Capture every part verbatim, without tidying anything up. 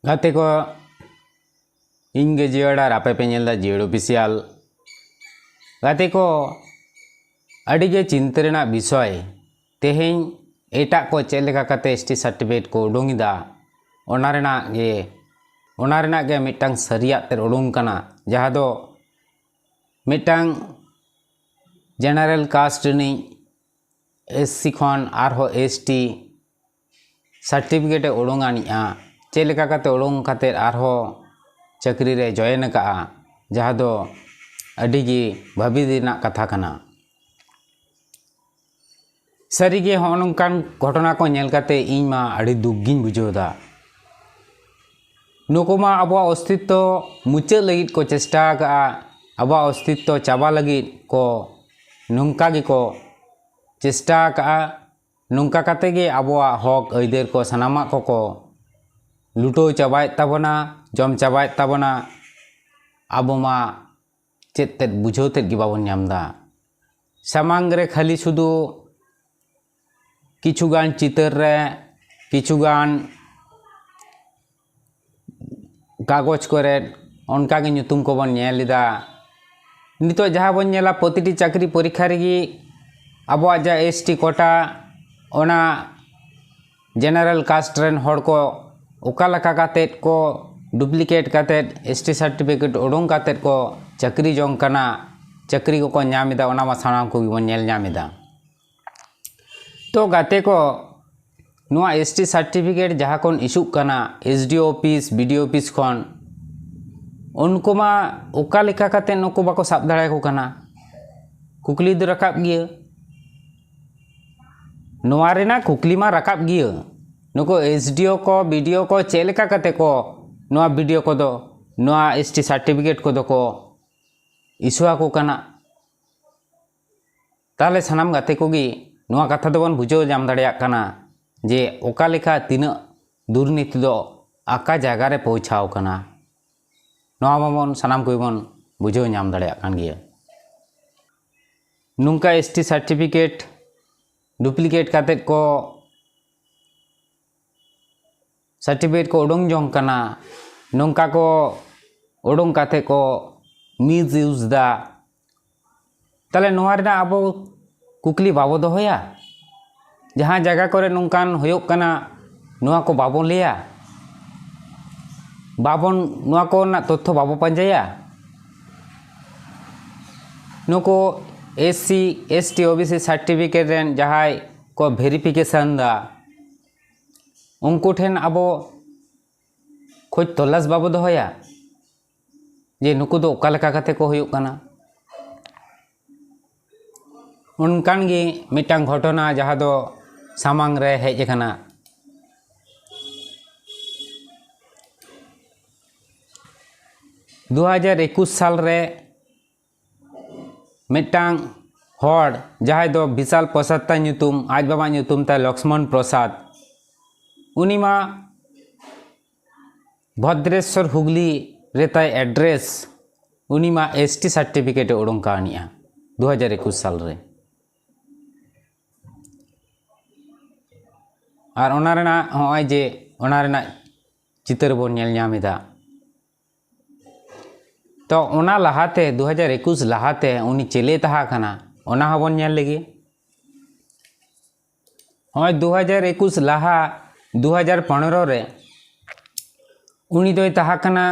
ᱜᱟᱛᱮ ᱠᱚ, ᱤᱧ ᱜᱮ ᱡᱤᱭᱟᱹᱲ ᱟᱨ ᱟᱯᱮ ᱯᱮ ᱧᱮᱞ ᱮᱫᱟ ᱡᱤᱭᱟᱹᱲ ᱚᱯᱷᱤᱥᱤᱭᱟᱞ᱾ ᱜᱟᱛᱮ ᱠᱚ, ᱟᱹᱰᱤ ᱜᱮ ᱪᱤᱱᱛᱟᱹ ᱨᱮᱱᱟᱜ ᱵᱤᱥᱚᱭ᱾ ᱛᱮᱦᱮᱧ ᱮᱴᱟᱜ ᱠᱚ ᱪᱮᱫ ᱞᱮᱠᱟ ᱠᱟᱛᱮ ᱮᱥ ᱴᱤ ᱥᱟᱨᱴᱤᱯᱷᱤᱠᱮᱴ ᱠᱚ ᱩᱰᱩᱝ ᱮᱫᱟ, ᱚᱱᱟ ᱨᱮᱱᱟᱜ ᱜᱮ, ᱚᱱᱟ ᱨᱮᱱᱟᱜ ᱜᱮ ᱢᱤᱫᱴᱟᱝ ᱥᱟᱹᱨᱤᱭᱟᱜ ᱛᱮᱫ ᱩᱰᱩᱝ ᱠᱟᱱᱟ, ᱡᱟᱦᱟᱸ ᱫᱚ ᱢᱤᱫᱴᱟᱝ ᱡᱮᱱᱟᱨᱮᱞ ᱠᱟᱥᱴ ᱨᱤᱱᱤᱡ ᱮᱥ ᱥᱤ ᱠᱷᱚᱱ ᱟᱨᱦᱚᱸ ᱮᱥ ᱴᱤ ᱥᱟᱨᱴᱤᱯᱷᱤᱠᱮᱴ ᱮ ᱩᱰᱩᱝ ᱟᱱᱤᱡᱼᱟ, ᱪᱮᱫ ᱞᱮᱠᱟ ᱠᱟᱛᱮ ᱩᱰᱩᱝ ᱠᱟᱛᱮ ᱟᱨᱦᱚᱸ ᱪᱟᱹᱠᱨᱤ ᱨᱮ ᱡᱚᱭᱮᱱ ᱟᱠᱟᱫᱼᱟ, ᱡᱟᱦᱟᱸ ᱫᱚ ᱟᱹᱰᱤ ᱜᱮ ᱵᱷᱟᱹᱵᱤᱛ ᱨᱮᱱᱟᱜ ᱠᱟᱛᱷᱟ ᱠᱟᱱᱟ᱾ ᱥᱟᱹᱨᱤᱜᱮ ᱦᱚᱸᱜᱼᱚ ᱱᱚᱝᱠᱟᱱ ᱜᱷᱚᱴᱚᱱᱟ ᱠᱚ ᱧᱮᱞ ᱠᱟᱛᱮ ᱤᱧ ᱢᱟ ᱟᱹᱰᱤ ᱫᱩᱠ ᱜᱤᱧ ᱵᱩᱡᱷᱟᱹᱣ ᱮᱫᱟ᱾ ᱱᱩᱠᱩ ᱢᱟ ᱟᱵᱚᱣᱟᱜ ᱚᱥᱛᱤᱛᱛᱚ ᱢᱩᱪᱟᱹᱫ ᱞᱟᱹᱜᱤᱫ ᱠᱚ ᱪᱮᱥᱴᱟ ᱟᱠᱟᱫᱼᱟ, ᱟᱵᱚᱣᱟᱜ ᱚᱥᱛᱤᱛᱛᱚ ᱪᱟᱵᱟ ᱞᱟᱹᱜᱤᱫ ᱠᱚ ᱱᱚᱝᱠᱟ ᱜᱮᱠᱚ ᱪᱮᱥᱴᱟ ᱟᱠᱟᱫᱼᱟ᱾ ᱱᱚᱝᱠᱟ ᱠᱟᱛᱮ ᱜᱮ ᱟᱵᱚᱣᱟᱜ ᱦᱚᱠ ᱟᱹᱭᱫᱟᱹᱨ ᱠᱚ ᱥᱟᱱᱟᱢᱟᱜ ᱠᱚᱠᱚ ᱞᱩᱴᱟᱹᱣ ᱪᱟᱵᱟᱭᱮᱫ ᱛᱟᱵᱚᱱᱟ, ᱡᱚᱢ ᱪᱟᱵᱟᱭᱮᱫ ᱛᱟᱵᱚᱱᱟ᱾ ᱟᱵᱚ ᱢᱟ ᱪᱮᱫ ᱛᱮᱫ ᱵᱩᱡᱷᱟᱹᱣ ᱛᱮᱫ ᱜᱮ ᱵᱟᱵᱚᱱ ᱧᱟᱢ ᱮᱫᱟ᱾ ᱥᱟᱢᱟᱝ ᱨᱮ ᱠᱷᱟᱹᱞᱤ ᱥᱩᱫᱷᱩ ᱠᱤᱪᱷᱩᱜᱟᱱ ᱪᱤᱛᱟᱹᱨ ᱨᱮ, ᱠᱤᱪᱷᱩᱜᱟᱱ ᱠᱟᱜᱚᱡᱽ ᱠᱚᱨᱮ ᱚᱱᱠᱟᱜᱮ ᱧᱩᱛᱩᱢ ᱠᱚᱵᱚᱱ ᱧᱮᱞ ᱮᱫᱟ᱾ ᱱᱤᱛᱚᱜ ᱡᱟᱦᱟᱸ ᱵᱚᱱ ᱧᱮᱞᱟ, ᱯᱨᱚᱛᱤᱴᱤ ᱪᱟᱹᱠᱨᱤ ᱯᱚᱨᱤᱠᱠᱷᱟ ᱨᱮᱜᱮ ᱟᱵᱚᱣᱟᱜ ᱡᱟ ᱮᱥ ᱴᱤ ᱠᱳᱴᱟ, ᱚᱱᱟ ᱡᱮᱱᱟᱨᱮᱞ ᱠᱟᱥᱴ ᱨᱮᱱ ᱦᱚᱲ ᱠᱚ ᱚᱠᱟ ᱞᱮᱠᱟ ᱠᱟᱛᱮᱫ ᱠᱚ ᱰᱩᱯᱞᱤᱠᱮᱴ ᱠᱟᱛᱮᱫ ᱮᱥ ᱴᱤ ᱥᱟᱨᱴᱤᱯᱷᱤᱠᱮᱴ ᱩᱰᱩᱝ ᱠᱟᱛᱮᱫ ᱠᱚ ᱪᱟᱹᱠᱨᱤ ᱡᱚᱝ ᱠᱟᱱᱟ, ᱪᱟᱹᱠᱨᱤ ᱠᱚᱠᱚ ᱧᱟᱢ ᱮᱫᱟ, ᱚᱱᱟ ᱢᱟ ᱥᱟᱱᱟᱢ ᱠᱚᱜᱮ ᱵᱚᱱ ᱧᱮᱞ ᱧᱟᱢ ᱮᱫᱟ᱾ ᱛᱚ ᱜᱟᱛᱮ ᱠᱚ, ᱱᱚᱣᱟ ᱮᱥ ᱴᱤ ᱥᱟᱨᱴᱤᱯᱷᱤᱠᱮᱴ ᱡᱟᱦᱟᱸ ᱠᱷᱚᱱ ᱤᱥᱩᱜ ᱠᱟᱱᱟ S D O office, B D O office ᱠᱷᱚᱱ, ᱩᱱᱠᱩ ᱢᱟ ᱚᱠᱟ ᱞᱮᱠᱟ ᱠᱟᱛᱮ ᱱᱩᱠᱩ ᱵᱟᱠᱚ ᱥᱟᱵ ᱫᱟᱲᱮᱭᱟᱠᱚ ᱠᱟᱱᱟ? ᱠᱩᱠᱞᱤ ᱫᱚ ᱨᱟᱠᱟᱵ ᱜᱮᱭᱟ᱾ ᱱᱚᱣᱟ ᱨᱮᱱᱟᱜ ᱠᱩᱠᱞᱤ ᱢᱟ ᱨᱟᱠᱟᱵ ᱜᱮᱭᱟ, ᱱᱩᱠᱩ ᱮᱥ ᱰᱤ ᱳ ᱠᱚ, ᱵᱤ ᱰᱤ ᱳ ᱠᱚ ᱪᱮᱫ ᱞᱮᱠᱟ ᱠᱟᱛᱮ ᱠᱚ ᱱᱚᱣᱟ ᱵᱤ ᱰᱤ ᱳ ᱠᱚᱫᱚ ᱱᱚᱣᱟ ᱮᱥ ᱴᱤ ᱥᱟᱨᱴᱤᱯᱷᱤᱠᱮᱴ ᱠᱚᱫᱚ ᱠᱚ ᱤᱥᱩ ᱟᱠᱚ ᱠᱟᱱᱟ? ᱛᱟᱦᱚᱞᱮ ᱥᱟᱱᱟᱢ ᱜᱟᱛᱮ ᱠᱚᱜᱮ ᱱᱚᱣᱟ ᱠᱟᱛᱷᱟ ᱫᱚᱵᱚᱱ ᱵᱩᱡᱷᱟᱹᱣ ᱧᱟᱢ ᱫᱟᱲᱮᱭᱟᱜ ᱠᱟᱱᱟ ᱡᱮ ᱚᱠᱟ ᱞᱮᱠᱟ ᱛᱤᱱᱟᱹᱜ ᱫᱩᱨᱱᱤᱛᱤ ᱫᱚ ᱚᱠᱟ ᱡᱟᱭᱜᱟ ᱨᱮ ᱯᱳᱣᱪᱷᱟᱣ ᱠᱟᱱᱟ᱾ ᱱᱚᱣᱟ ᱢᱟᱵᱚᱱ ᱥᱟᱱᱟᱢ ᱠᱚᱜᱮ ᱵᱚᱱ ᱵᱩᱡᱷᱟᱹᱣ ᱧᱟᱢ ᱫᱟᱲᱮᱭᱟᱜ ᱠᱟᱱ ᱜᱮᱭᱟ᱾ ᱱᱚᱝᱠᱟ ᱮᱥ ᱴᱤ ᱥᱟᱨᱴᱤᱯᱷᱤᱠᱮᱴ ᱰᱩᱯᱞᱤᱠᱮᱴ ᱠᱟᱛᱮᱫ ᱠᱚ ᱥᱟᱨᱴᱤᱯᱷᱤᱠᱮᱴ ᱠᱚ ᱩᱰᱩᱝ ᱡᱚᱝ ᱠᱟᱱᱟ, ᱱᱚᱝᱠᱟ ᱠᱚ ᱩᱰᱩᱝ ᱠᱟᱛᱮ ᱠᱚ ᱢᱤᱥᱤᱭᱩᱡᱽ ᱫᱟ᱾ ᱛᱟᱦᱚᱞᱮ ᱱᱚᱣᱟ ᱨᱮᱱᱟᱜ ᱟᱵᱚ ᱠᱩᱠᱞᱤ ᱵᱟᱵᱚ ᱫᱚᱦᱚᱭᱟ? ᱡᱟᱦᱟᱸ ᱡᱟᱭᱜᱟ ᱠᱚᱨᱮ ᱱᱚᱝᱠᱟᱱ ᱦᱩᱭᱩᱜ ᱠᱟᱱᱟ, ᱱᱚᱣᱟ ᱠᱚ ᱵᱟᱵᱚᱱ ᱞᱟᱹᱭᱟ? ᱵᱟᱵᱚᱱ, ᱱᱚᱣᱟ ᱠᱚ ᱨᱮᱱᱟᱜ ᱛᱚᱛᱛᱷᱚ ᱵᱟᱵᱚ ᱯᱟᱸᱡᱟᱭᱟ? ᱱᱩᱠᱩ SC, ST, OBC ᱥᱟᱨᱴᱤᱯᱷᱤᱠᱮᱴ ᱨᱮᱱ ᱡᱟᱦᱟᱸᱭ ᱠᱚ ᱵᱷᱮᱨᱤᱯᱷᱤᱠᱮᱥᱚᱱ ᱫᱟ, ᱩᱱᱠᱩ ᱴᱷᱮᱱ ᱟᱵᱚ ᱠᱷᱚᱡᱽ ᱛᱚᱞᱟᱥ ᱵᱟᱵᱚ ᱫᱚᱦᱚᱭᱟ ᱡᱮ ᱱᱩᱠᱩ ᱫᱚ ᱚᱠᱟ ᱞᱮᱠᱟ ᱠᱟᱛᱮ ᱠᱚ ᱦᱩᱭᱩᱜ ᱠᱟᱱᱟ? ᱚᱱᱠᱟᱱ ᱜᱮ ᱢᱤᱫᱴᱟᱝ ᱜᱷᱚᱴᱚᱱᱟ ᱡᱟᱦᱟᱸ ᱫᱚ ᱥᱟᱢᱟᱝ ᱨᱮ ᱦᱮᱡ ᱟᱠᱟᱱᱟ᱾ ᱫᱩ ᱦᱟᱡᱟᱨ ᱮᱠᱩᱥ ᱥᱟᱞ ᱨᱮ ᱢᱤᱫᱴᱟᱝ ᱦᱚᱲ, ᱡᱟᱦᱟᱸᱭ ᱫᱚ ᱵᱤᱥᱟᱞ ᱯᱨᱚᱥᱟᱫᱽ ᱛᱟᱭ ᱧᱩᱛᱩᱢ, ᱟᱡ ᱵᱟᱵᱟᱣᱟᱜ ᱧᱩᱛᱩᱢ ᱛᱟᱭ ᱞᱚᱠᱥᱢᱚᱱ ᱯᱨᱚᱥᱟᱫᱽ, ᱩᱱᱤ ᱢᱟ ᱵᱷᱚᱫᱨᱮᱥᱣᱚᱨ ᱦᱩᱜᱽᱞᱤ ᱨᱮ ᱛᱟᱭ ᱮᱰᱨᱮᱥ, ᱩᱱᱤ ᱢᱟ ST ᱥᱟᱨᱴᱤᱯᱷᱤᱠᱮᱴ ᱮ ᱩᱰᱩᱝ ᱠᱟᱣᱱᱤᱜᱼᱟ ᱫᱩ ᱦᱟᱡᱟᱨ ᱮᱠᱩᱥ ᱥᱟᱞ ᱨᱮ᱾ ᱟᱨ ᱚᱱᱟ ᱨᱮᱱᱟᱜ ᱦᱚᱸᱜᱼᱚᱭ ᱡᱮ ᱚᱱᱟ ᱨᱮᱱᱟᱜ ᱪᱤᱛᱟᱹᱨ ᱵᱚᱱ ᱧᱮᱞ ᱧᱟᱢ ᱮᱫᱟ, ᱛᱚ ᱚᱱᱟ ᱞᱟᱦᱟᱛᱮ, ᱫᱩ ᱦᱟᱡᱟᱨ ᱮᱠᱩᱥ ᱞᱟᱦᱟᱛᱮ ᱩᱱᱤ ᱪᱮᱞᱮ ᱛᱟᱦᱮᱸ ᱠᱟᱱᱟ, ᱚᱱᱟ ᱦᱚᱸᱵᱚᱱ ᱧᱮᱞ ᱞᱮᱜᱮ᱾ ᱱᱚᱜᱼᱚᱭ ᱫᱩ ᱦᱟᱡᱟᱨ ᱮᱠᱩᱥ ᱞᱟᱦᱟ, ᱫᱩ ᱦᱟᱡᱟᱨ ᱯᱚᱱᱨᱚ ᱨᱮ ᱩᱱᱤ ᱫᱚᱭ ᱛᱟᱦᱮᱸ ᱠᱟᱱᱟ,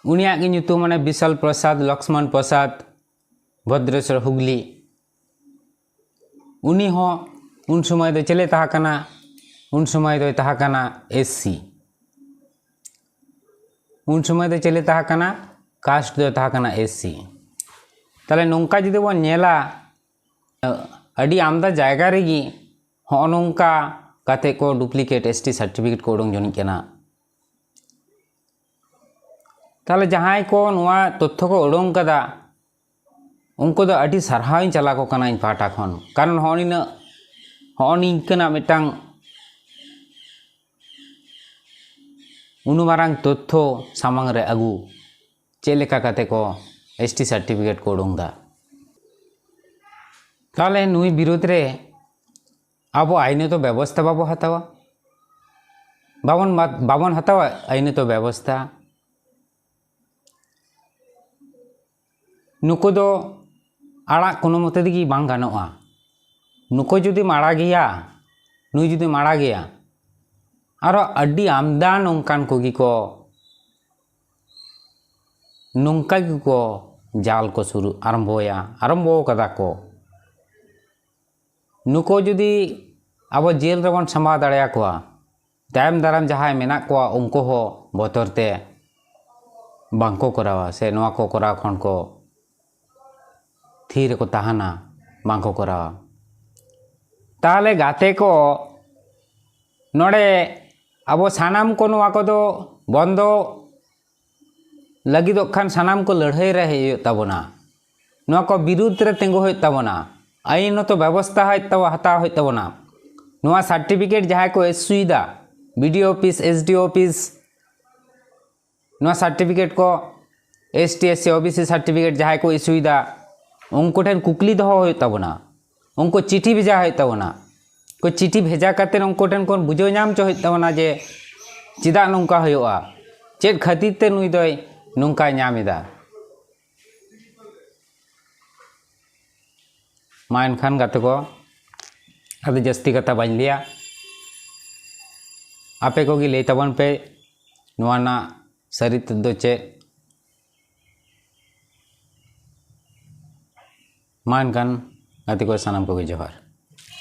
ᱩᱱᱤᱭᱟᱜ ᱜᱮ ᱧᱩᱛᱩᱢ ᱢᱟᱱᱮ ᱵᱤᱥᱟᱞ ᱯᱨᱚᱥᱟᱫᱽ, ᱞᱚᱠᱥᱢᱚᱱ ᱯᱨᱚᱥᱟᱫᱽ, ᱵᱷᱚᱫᱨᱮᱥᱣᱚᱨ ᱦᱩᱜᱽᱞᱤ᱾ ᱩᱱᱤ ᱦᱚᱸ ᱩᱱ ᱥᱚᱢᱚᱭ ᱫᱚ ᱪᱮᱞᱮ ᱛᱟᱦᱮᱸ ᱠᱟᱱᱟ? ᱩᱱ ᱥᱚᱢᱚᱭ ᱫᱚᱭ ᱛᱟᱦᱮᱸ ᱠᱟᱱᱟ SC᱾ ᱩᱱ ᱥᱚᱢᱚᱭ ᱫᱚ ᱪᱮᱞᱮ ᱛᱟᱦᱮᱸ ᱠᱟᱱᱟ? ᱠᱟᱥᱴ ᱫᱚᱭ ᱛᱟᱦᱮᱸ ᱠᱟᱱᱟ SC᱾ ᱛᱟᱦᱚᱞᱮ ᱱᱚᱝᱠᱟ ᱡᱩᱫᱤ ᱵᱚᱱ ᱧᱮᱞᱟ, ᱟᱹᱰᱤ ᱟᱢᱫᱟ ᱡᱟᱭᱜᱟ ᱨᱮᱜᱮ ᱦᱚᱸᱜᱼᱚ ᱱᱚᱝᱠᱟ ᱠᱟᱛᱮ ᱠᱚ ᱰᱩᱯᱞᱤᱠᱮᱴ ST ᱥᱟᱨᱴᱤᱯᱷᱤᱠᱮᱴ ᱠᱚ ᱩᱰᱩᱝ ᱡᱚᱱᱤᱡ ᱠᱟᱱᱟ᱾ ᱛᱟᱦᱚᱞᱮ ᱡᱟᱦᱟᱸᱭ ᱠᱚ ᱱᱚᱣᱟ ᱛᱚᱛᱛᱷᱚ ᱠᱚ ᱩᱰᱩᱝ ᱠᱟᱫᱟ, ᱩᱱᱠᱩ ᱫᱚ ᱟᱹᱰᱤ ᱥᱟᱨᱦᱟᱣᱤᱧ ᱪᱟᱞ ᱟᱠᱚ ᱠᱟᱱᱟ ᱤᱧ ᱯᱟᱦᱴᱟ ᱠᱷᱚᱱ, ᱠᱟᱨᱚᱱ ᱦᱚᱸᱜᱼᱚ ᱱᱤᱱᱟᱹᱜ, ᱦᱚᱸᱜᱼᱚ ᱱᱤᱝᱠᱟᱹᱱᱟᱜ ᱢᱤᱫᱴᱟᱝ ᱩᱱᱩ ᱢᱟᱨᱟᱝ ᱛᱚᱛᱛᱷᱚ ᱥᱟᱢᱟᱝ ᱨᱮ ᱟᱹᱜᱩ, ᱪᱮᱫ ᱞᱮᱠᱟ ᱠᱟᱛᱮ ᱠᱚ ST ᱥᱟᱨᱴᱤᱯᱷᱤᱠᱮᱴ ᱠᱚ ᱩᱰᱩᱝ ᱫᱟ᱾ ᱛᱟᱦᱚᱞᱮ ᱱᱩᱭ ᱵᱤᱨᱩᱫᱽ ᱨᱮ ᱟᱵᱚ ᱟᱭᱤᱱᱚᱛᱚ ᱵᱮᱵᱚᱥᱛᱷᱟ ᱵᱟᱵᱚ ᱦᱟᱛᱟᱣᱟ? ᱵᱟᱵᱚᱱ ᱢᱟ-, ᱵᱟᱵᱚᱱ ᱦᱟᱛᱟᱣᱟ ᱟᱹᱭᱤᱱᱚᱛᱚ ᱵᱮᱵᱚᱥᱛᱷᱟ᱾ ᱱᱩᱠᱩ ᱫᱚ ᱟᱲᱟᱜ ᱠᱳᱱᱳ ᱢᱚᱛᱮ ᱛᱮᱜᱮ ᱵᱟᱝ ᱜᱟᱱᱚᱜᱼᱟ᱾ ᱱᱩᱠᱩ ᱡᱩᱫᱤᱢ ᱟᱲᱟᱜᱮᱭᱟ, ᱱᱩᱭ ᱡᱩᱫᱤᱢ ᱟᱲᱟᱜᱮᱭᱟ, ᱟᱨᱚ ᱟᱹᱰᱤ ᱟᱢᱫᱟ ᱱᱚᱝᱠᱟᱱ ᱠᱚᱜᱮ ᱠᱚ ᱱᱚᱝᱠᱟ ᱜᱮᱠᱚ ᱡᱟᱞ ᱠᱚ ᱥᱩᱨᱩ ᱟᱨᱟᱢᱵᱚᱭᱟ, ᱟᱨᱟᱢᱵᱚ ᱠᱟᱫᱟ ᱠᱚ᱾ ᱱᱩᱠᱩ ᱡᱩᱫᱤ ᱟᱵᱚ ᱡᱮᱞ ᱨᱮᱵᱚᱱ ᱥᱟᱢᱵᱟᱣ ᱫᱟᱲᱮᱭᱟᱠᱚᱣᱟ, ᱛᱟᱭᱚᱢ ᱫᱟᱨᱟᱢ ᱡᱟᱦᱟᱸᱭ ᱢᱮᱱᱟᱜ ᱠᱚᱣᱟ, ᱩᱱᱠᱩ ᱦᱚᱸ ᱵᱚᱛᱚᱨ ᱛᱮ ᱵᱟᱝᱠᱚ ᱠᱚᱨᱟᱣᱟ, ᱥᱮ ᱱᱚᱣᱟ ᱠᱚ ᱠᱚᱨᱟᱣ ᱠᱷᱚᱱ ᱠᱚ ᱛᱷᱤᱨ ᱨᱮᱠᱚ ᱛᱟᱦᱮᱱᱟ, ᱵᱟᱝᱠᱚ ᱠᱚᱨᱟᱣᱟ᱾ ᱛᱟᱦᱚᱞᱮ ᱜᱟᱛᱮ ᱠᱚ, ᱱᱚᱰᱮ ᱟᱵᱚ ᱥᱟᱱᱟᱢ ᱠᱚ ᱱᱚᱣᱟ ᱠᱚᱫᱚ ᱵᱚᱱᱫᱚ ᱞᱟᱹᱜᱤᱫᱚᱜ ᱠᱷᱟᱱ ᱥᱟᱱᱟᱢ ᱠᱚ ᱞᱟᱹᱲᱦᱟᱹᱭ ᱨᱮ ᱦᱮᱡ ᱦᱩᱭᱩᱜ ᱛᱟᱵᱚᱱᱟ᱾ ᱱᱚᱣᱟ ᱠᱚ ᱵᱤᱨᱩᱫᱽ ᱨᱮ ᱛᱤᱸᱜᱩ ᱦᱩᱭᱩᱜ ᱛᱟᱵᱚᱱᱟ᱾ ᱟᱹᱭᱤᱱᱚᱛᱚ ᱵᱮᱵᱚᱥᱛᱷᱟ ᱦᱩᱭᱩᱜ ᱛᱟᱵᱚ-, ᱦᱟᱛᱟᱣ ᱦᱩᱭᱩᱜ ᱛᱟᱵᱚᱱᱟ᱾ ᱱᱚᱣᱟ ᱥᱟᱨᱴᱤᱯᱷᱤᱠᱮᱴ ᱡᱟᱦᱟᱸᱭ ᱠᱚ ᱤᱥᱩᱭᱮᱫᱟ, B D O office, S D O office, ᱱᱚᱣᱟ ᱥᱟᱨᱴᱤᱯᱷᱤᱠᱮᱴ ᱠᱚ, S T, S C, O B C certificate ᱡᱟᱦᱟᱸᱭ ᱠᱚ ᱤᱥᱩᱭᱮᱫᱟ, ᱩᱱᱠᱩ ᱴᱷᱮᱱ ᱠᱩᱠᱞᱤ ᱫᱚᱦᱚ ᱦᱩᱭᱩᱜ ᱛᱟᱵᱚᱱᱟ᱾ ᱩᱱᱠᱩ ᱪᱤᱴᱷᱤ ᱵᱷᱮᱡᱟ ᱦᱩᱭᱩᱜ ᱛᱟᱵᱚᱱᱟ᱾ ᱩᱱᱠᱩ ᱪᱤᱴᱷᱤ ᱵᱷᱮᱡᱟ ᱠᱟᱛᱮ ᱩᱱᱠᱩ ᱴᱷᱮᱱ ᱠᱷᱚᱱ ᱵᱩᱡᱷᱟᱹᱣ ᱧᱟᱢ ᱦᱚᱪᱚ ᱦᱩᱭᱩᱜ ᱛᱟᱵᱚᱱᱟ ᱡᱮ ᱪᱮᱫᱟᱜ ᱱᱚᱝᱠᱟ ᱦᱩᱭᱩᱜᱼᱟ, ᱪᱮᱫ ᱠᱷᱟᱹᱛᱤᱨ ᱛᱮ ᱱᱩᱭ ᱫᱚᱭ ᱱᱚᱝᱠᱟᱭ ᱧᱟᱢ ᱮᱫᱟ᱾ ᱢᱟ ᱮᱱᱠᱷᱟᱱ ᱜᱟᱛᱮ ᱠᱚ, ᱟᱫᱚ ᱡᱟᱹᱥᱛᱤ ᱠᱟᱛᱷᱟ ᱵᱟᱹᱧ ᱞᱟᱹᱭᱟ, ᱟᱯᱮ ᱠᱚᱜᱮ ᱞᱟᱹᱭ ᱛᱟᱵᱚᱱ ᱯᱮ ᱱᱚᱣᱟ ᱨᱮᱱᱟᱜ ᱥᱟᱹᱨᱤ ᱛᱮᱫ ᱫᱚ ᱪᱮᱫ᱾ ᱢᱟ ᱮᱱᱠᱷᱟᱱ ᱜᱟᱛᱮ ᱠᱚ, ᱥᱟᱱᱟᱢ ᱠᱚᱜᱮ ᱡᱚᱦᱟᱨ᱾